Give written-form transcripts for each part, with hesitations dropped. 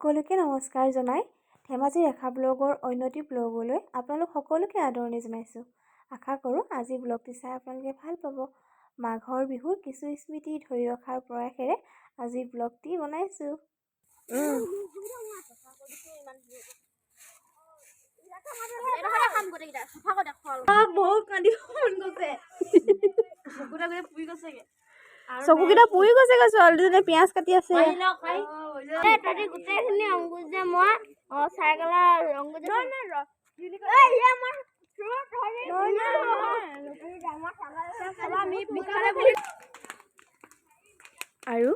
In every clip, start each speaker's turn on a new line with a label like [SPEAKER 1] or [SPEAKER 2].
[SPEAKER 1] সকলোকে নমস্কাৰ জনাই ধেমাজি ৰেখা ব্লগৰ অন্য এটি ব্লগলৈ আপোনালোক সকলোকে আদৰণি জনাইছোঁ। আশা কৰোঁ আজি ব্লগটি চাই আপোনালোকে ভাল পাব। মাঘৰ বিহুৰ কিছু স্মৃতি ধৰি ৰখাৰ প্ৰয়াসেৰে আজি ব্লগটি বনাইছোঁ।
[SPEAKER 2] বহুত কান্দিব মন গৈছে।
[SPEAKER 1] চকুকেইটা পুৰি গৈছেগৈ। ছোৱালীজনীয়ে পিঁয়াজ কাটি আছে।
[SPEAKER 2] গোটেইখিনি অংকুৰ যে মই চাইকেলৰ অংকুৰ।
[SPEAKER 1] আৰু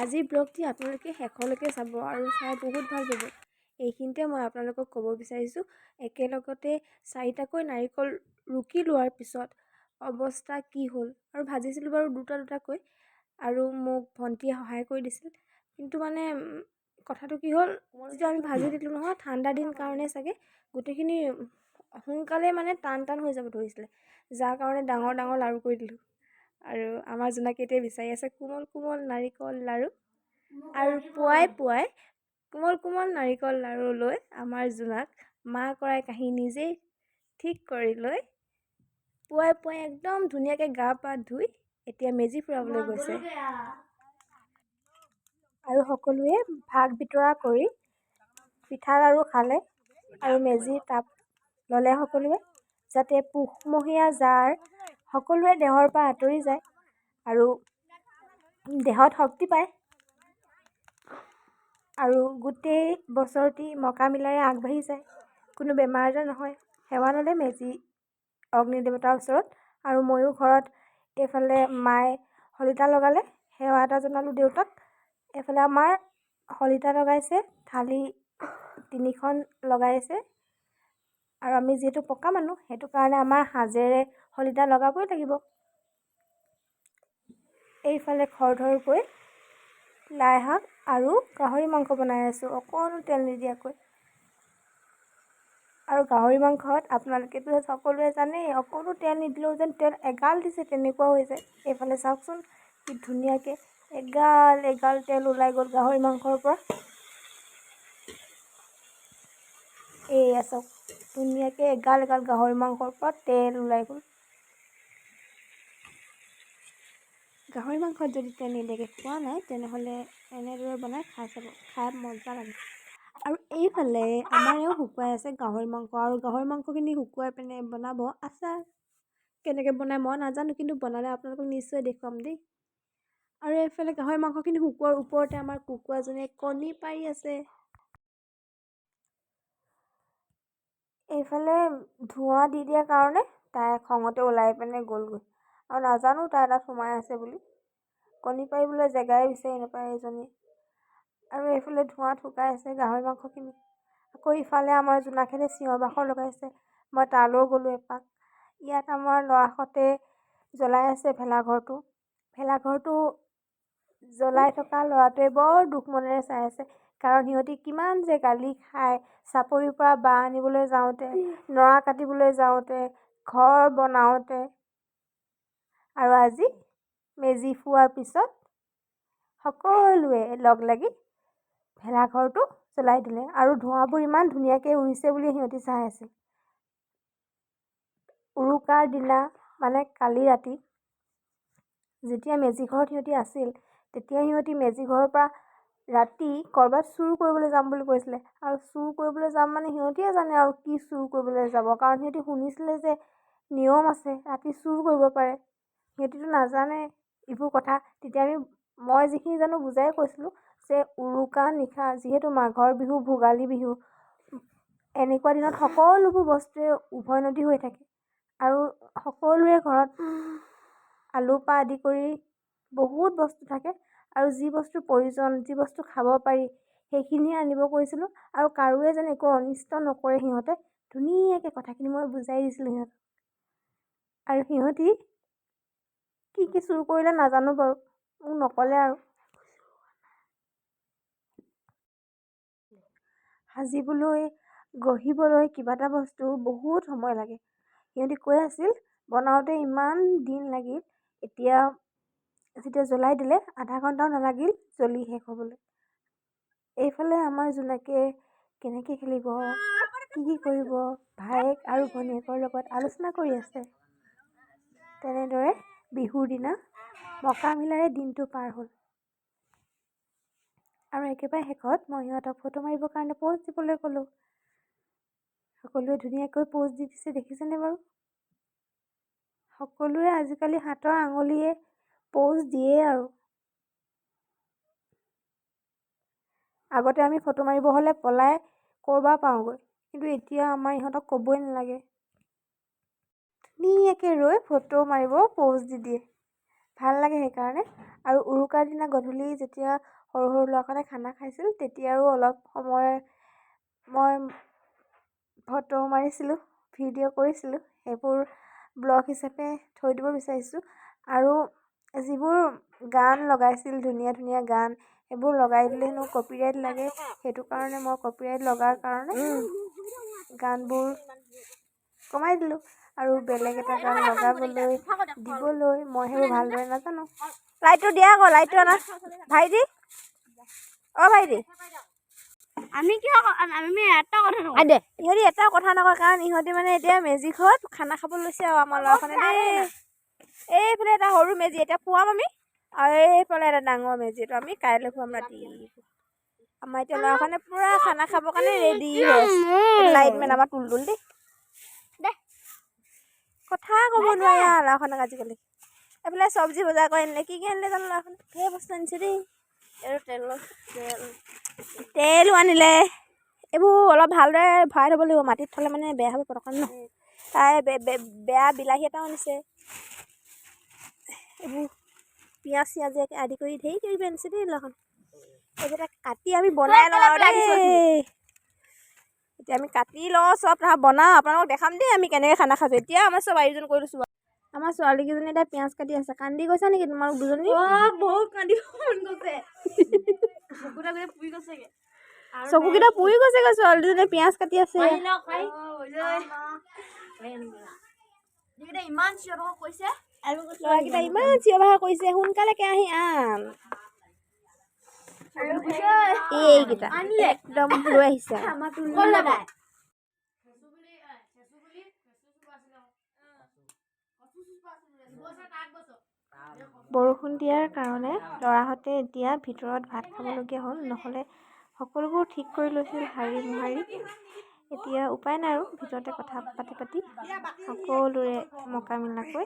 [SPEAKER 1] আজিৰ ব্লগটি আপোনালোকে শেষলৈকে চাব আৰু চাই বহুত ভাল পাব। এইখিনিতে মই আপোনালোকক ক'ব বিচাৰিছোঁ, একেলগতে চাৰিটাকৈ নাৰিকল ৰুকি লোৱাৰ পিছত অৱস্থা কি হ'ল। আৰু ভাজিছিলোঁ বাৰু দুটা দুটাকৈ আৰু মোক ভণ্টীয়ে সহায় কৰি দিছিল। কিন্তু মানে কথাটো কি হ'ল, যেতিয়া আমি ভাজি দিলোঁ নহয়, ঠাণ্ডা দিন কাৰণে চাগে গোটেইখিনি সোনকালে মানে টান টান হৈ যাব ধৰিছিলে, যাৰ কাৰণে ডাঙৰ ডাঙৰ লাড়ু কৰি দিলোঁ। আৰু আমাৰ জোনাকী এতিয়া বিচাৰি আছে কোমল কোমল নাৰিকল লাড়ু। আৰু পুৱাই পুৱাই কোমল কোমল নাৰিকল লাড়ু লৈ আমাৰ জোনাক মা কৰাই কাঁহী নিজেই ঠিক কৰি লৈ পুৱাই পুৱাই একদম ধুনীয়াকৈ গা পা ধুই এতিয়া মেজি ফুৰাবলৈ গৈছে। আৰু সকলোৱে ভাগ বিতৰা কৰি পিঠা লাড়ু খালে আৰু মেজিৰ তাপ ল'লে সকলোৱে, যাতে পুহমহীয়া জাৰ সকলোৰে দেহৰ পৰা আঁতৰি যায় আৰু দেহত শক্তি পায় আৰু গোটেই বছৰটি মকামিলাৰে আগবাঢ়ি যায়, কোনো বেমাৰ আজাৰ নহয়। সেৱা ল'লে মেজি অগ্নি দেৱতাৰ ওচৰত। আৰু ময়ো ঘৰত এইফালে মায়ে শলিতা লগালে, সেৱা এটা জনালোঁ দেউতাক। এইফালে আমাৰ শলিতা লগাইছে, থালি তিনিখন লগাইছে। আৰু আমি যিহেতু পকা মানুহ, সেইটো কাৰণে আমাৰ সাজেৰে শলিতা লগাবই লাগিব। এইফালে খৰধৰকৈ লাই শাক আৰু গাহৰি মাংস বনাই আছোঁ, অকণো তেল নিদিয়াকৈ। আৰু গাহৰি মাংসত আপোনালোকেতো সকলোৱে জানেই, অকণো তেল নিদিলেও যেন তেল এগাল দিছে তেনেকুৱা হৈ যায়। এইফালে চাওকচোন, কি ধুনীয়াকৈ এগাল এগাল তেল ওলাই গ'ল গাহৰি মাংসৰ পৰা। এইয়া চাওক, ধুনীয়াকৈ এগাল এগাল গাহৰি মাংসৰ পৰা তেল ওলাই গ'ল। গাহৰি মাংসত যদি তেল নিদিয়াকৈ খোৱা নাই, তেনেহ'লে এনেদৰে বনাই খাই চাব, খাই মজা লাগে। আৰু এইফালে আমাৰ এওঁ শুকুৱাই আছে গাহৰি মাংস। আৰু গাহৰি মাংসখিনি শুকুৱাই পিনে বনাব আচাৰ। কেনেকৈ বনায় মই নাজানো, কিন্তু বনালে আপোনালোকক নিশ্চয় দেখুৱাম দেই। আৰু এইফালে গাহৰি মাংসখিনি শুকোৱাৰ ওপৰতে আমাৰ কুকুৰাজনীয়ে কণী পাৰি আছে। এইফালে ধোঁৱা দি দিয়াৰ কাৰণে তাই খঙতে ওলাই পিনে গ'লগৈ। আৰু নাজানো তাই তাত সোমাই আছে বুলি। কণী পাৰিবলৈ জেগাই বিচাৰি নাপায় এইজনীয়ে। আৰু এইফালে ধোঁৱাত শুকাই আছে গাহৰি মাংসখিনি। আকৌ ইফালে আমাৰ জোনাকহঁতে চিঞৰ বাখৰ লগাইছে, মই তালৈও গ'লোঁ এপাক। ইয়াত আমাৰ ল'ৰাহঁতে জ্বলাই আছে ভেলাঘৰটো। ভেলাঘৰটো জ্বলাই থকা ল'ৰাটোৱে বৰ দুখ মনেৰে চাই আছে, কাৰণ সিহঁতি কিমান যে গালি খায় চাপৰিৰ পৰা বাঁহ আনিবলৈ যাওঁতে, নৰা কাটিবলৈ যাওঁতে, ঘৰ বনাওঁতে। আৰু আজি মেজি ফুৱাৰ পিছত সকলোৱে লগ লাগি ভেলাঘৰটো জ্বলাই দিলে। আৰু ধোঁৱাবোৰ ইমান ধুনীয়াকৈ উৰিছে বুলি সিহঁতি চাই আছিল। উৰুকাৰ দিনা, মানে কালি ৰাতি যেতিয়া মেজি ঘৰত সিহঁতি আছিল, তেতিয়া সিহঁতি মেজি ঘৰৰ পৰা ৰাতি ক'ৰবাত চুৰ কৰিবলৈ যাম বুলি কৈছিলে। আৰু চুৰ কৰিবলৈ যাম মানে সিহঁতিয়ে জানে আৰু কি চুৰ কৰিবলৈ যাব, কাৰণ সিহঁতি শুনিছিলে যে নিয়ম আছে, ৰাতি চুৰ কৰিব পাৰে। সিহঁতিতো নাজানে এইবোৰ কথা। তেতিয়া মই যিখিনি জানো বুজাই কৈছিলোঁ যে উৰুকা নিশা, যিহেতু মাঘৰ বিহু ভোগালী বিহু, এনেকুৱা দিনত সকলোবোৰ বস্তুৱে উভৈনদী হৈ থাকে আৰু সকলোৰে ঘৰত আলুৰ পৰা আদি কৰি বহুত বস্তু থাকে। আৰু যি বস্তুৰ প্ৰয়োজন, যি বস্তু খাব পাৰি, সেইখিনিয়ে আনিব কৈছিলোঁ। আৰু কাৰোৱে যেন একো অনিষ্ট নকৰে সিহঁতে, ধুনীয়াকৈ কথাখিনি মই বুজাই দিছিলোঁ সিহঁতক। আৰু সিহঁতি কি কি চুৰ কৰিলে নাজানো বাৰু, মোক নক'লে। আৰু সাজিবলৈ গঢ়িবলৈ কিবা এটা বস্তু বহুত সময় লাগে। সিহঁতি কৈ আছিল বনাওঁতে ইমান দিন লাগিল, এতিয়া যেতিয়া জ্বলাই দিলে আধা ঘণ্টাও নালাগিল জ্বলি শেষ হ'বলৈ। এইফালে আমাৰ জোনাকে কেনেকৈ খেলিব, কি কি কৰিব ভায়েক আৰু ভনীয়েকৰ লগত আলোচনা কৰি আছে। তেনেদৰে বিহুৰ দিনা মকামিলাৰে দিনটো পাৰ হ'ল। আৰু একেবাৰে শেষত মই সিহঁতক ফটো মাৰিবৰ কাৰণে প'জ দিবলৈ ক'লোঁ। সকলোৱে ধুনীয়াকৈ প'জ দি দিছে, দেখিছেনে বাৰু? সকলোৰে আজিকালি হাতৰ আঙুলিয়ে প'জ দিয়ে আৰু। আগতে আমি ফটো মাৰিব হ'লে পলাই ক'ৰবাৰ পাওঁগৈ, কিন্তু এতিয়া আমাৰ ইহঁতক ক'বই নালাগে, ধুনীয়াকৈ ৰৈ ফটো মাৰিব প'জ দি দিয়ে, ভাল লাগে সেইকাৰণে। আৰু উৰুকাৰ দিনা গধূলি যেতিয়া সৰু সৰু ল'ৰাখনে খানা খাইছিল, তেতিয়াও অলপ সময় মই ফটো মাৰিছিলোঁ, ভিডিঅ' কৰিছিলোঁ, সেইবোৰ ব্লগ হিচাপে থৈ দিব বিচাৰিছোঁ। আৰু যিবোৰ গান লগাইছিল, ধুনীয়া ধুনীয়া গান, সেইবোৰ লগাই দিলে হেনো কপিৰাইট লাগে, সেইটো কাৰণে মই কপিৰাইট লগাৰ কাৰণে গানবোৰ কমাই দিলোঁ আৰু বেলেগ এটা গান লগাবলৈ দিবলৈ মই সেইবোৰ ভালদৰে নাজানো। লাইটটো দিয়া আকৌ, লাইটটো আনা ভাইটি, অ' ভাইটি।
[SPEAKER 2] আমি কিয় আমি এটা কথা নকওঁ
[SPEAKER 1] দে, ইহঁতি এটাও কথা নকয়, কাৰণ ইহঁতি মানে এতিয়া মেজি ঘৰত খানা খাব লৈছে। আৰু আমাৰ ল'ৰাখনে দেই, এইফালে এটা সৰু মেজি এতিয়া ফুৱাম আমি, আৰু এইফালে এটা ডাঙৰ মেজি, এইটো আমি কাইলৈ খুৱাম ৰাতি। আমাৰ এতিয়া ল'ৰাখনে পূৰা খানা খাবৰ কাৰণে ৰেডি হৈ আছে। লাইটমেন আমাৰ তুলতুল দেই, কথা ক'ব নোৱাৰে আৰু ল'ৰাখনক আজিকালি। এইফালে চব্জি বজাৰ কৰি আনিলে, কি কি আনিলে জানো ল'ৰাখনে, ধেৰ বস্তু আনিছে দেই। তেলো আনিলে। এইবোৰ অলপ ভালদৰে ভৰাই থ'ব লাগিব, মাটিত থ'লে মানে বেয়া হ'ব পটকন ন। তাই বেয়া বিলাহী এটাও আনিছে। এইবোৰ পিঁয়াজ চিয়াজে আদি কৰি ধেৰ কিবা আনিছে দেই ল'ৰাখন। এইকেইটা কাটি আমি বনাই লওঁ আৰু দেই। এতিয়া আমি কাটি লওঁ চব, তাৰপৰা বনাওঁ, আপোনালোকক দেখাম দেই আমি কেনেকৈ খানা খাইছোঁ। এতিয়া আমাৰ চব আয়োজন কৰি লৈছোঁ। আমাৰ ছোৱালীকেইজনী এতিয়া পিঁয়াজ কাটি আছে। কান্দি গৈছা নেকি তোমালোক দুজনী?
[SPEAKER 2] বহুত কান্দিব মন গৈছে, পুৰি গৈছেগে।
[SPEAKER 1] চকুকেইটা পুৰি গৈছেগৈ, ছোৱালী দুজনীয়ে পিঁয়াজ কাটি আছে।
[SPEAKER 2] ইমান চিঞৰ বাখৰ কৰিছে।
[SPEAKER 1] ল'ৰাকেইটা ইমান চিঞৰ বাখৰ কৰিছে, সোনকালে কেৰাহী আন। এইকেইটা একদম লৈ আহিছে। বৰষুণ দিয়াৰ কাৰণে ল'ৰাহঁতে এতিয়া ভিতৰত ভাত খাবলগীয়া হ'ল, নহ'লে সকলোবোৰ ঠিক কৰি লৈছিল সাৰি মোহাৰি। এতিয়া উপায় নাই আৰু, ভিতৰতে কথা পাতি পাতি সকলোৰে মকামিলাকৈ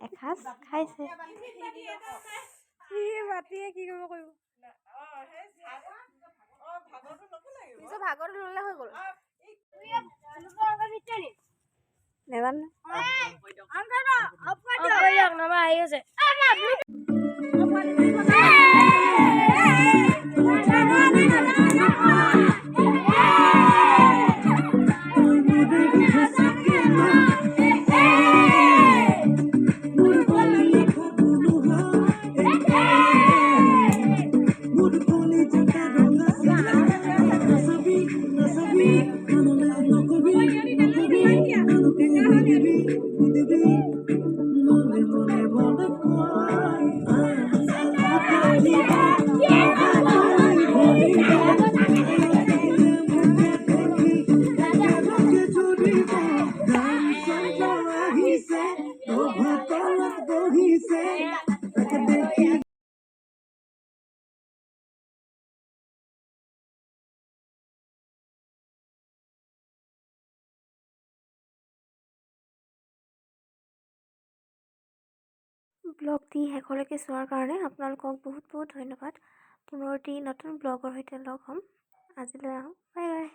[SPEAKER 1] এসাঁজ খাইছে। কি কৰিব কৰিব নিজৰ ভাগৰটো ল'লে হৈ গ'ল। নাজানো।
[SPEAKER 2] আহি আছে।
[SPEAKER 1] ব্লগটি শেষলৈকে চোৱাৰ কাৰণে আপোনালোকক বহুত বহুত ধন্যবাদ। পুনৰ এটি নতুন ব্লগৰ সৈতে লগ হ'ম। আজিলৈ আহোঁ, বাই বাই।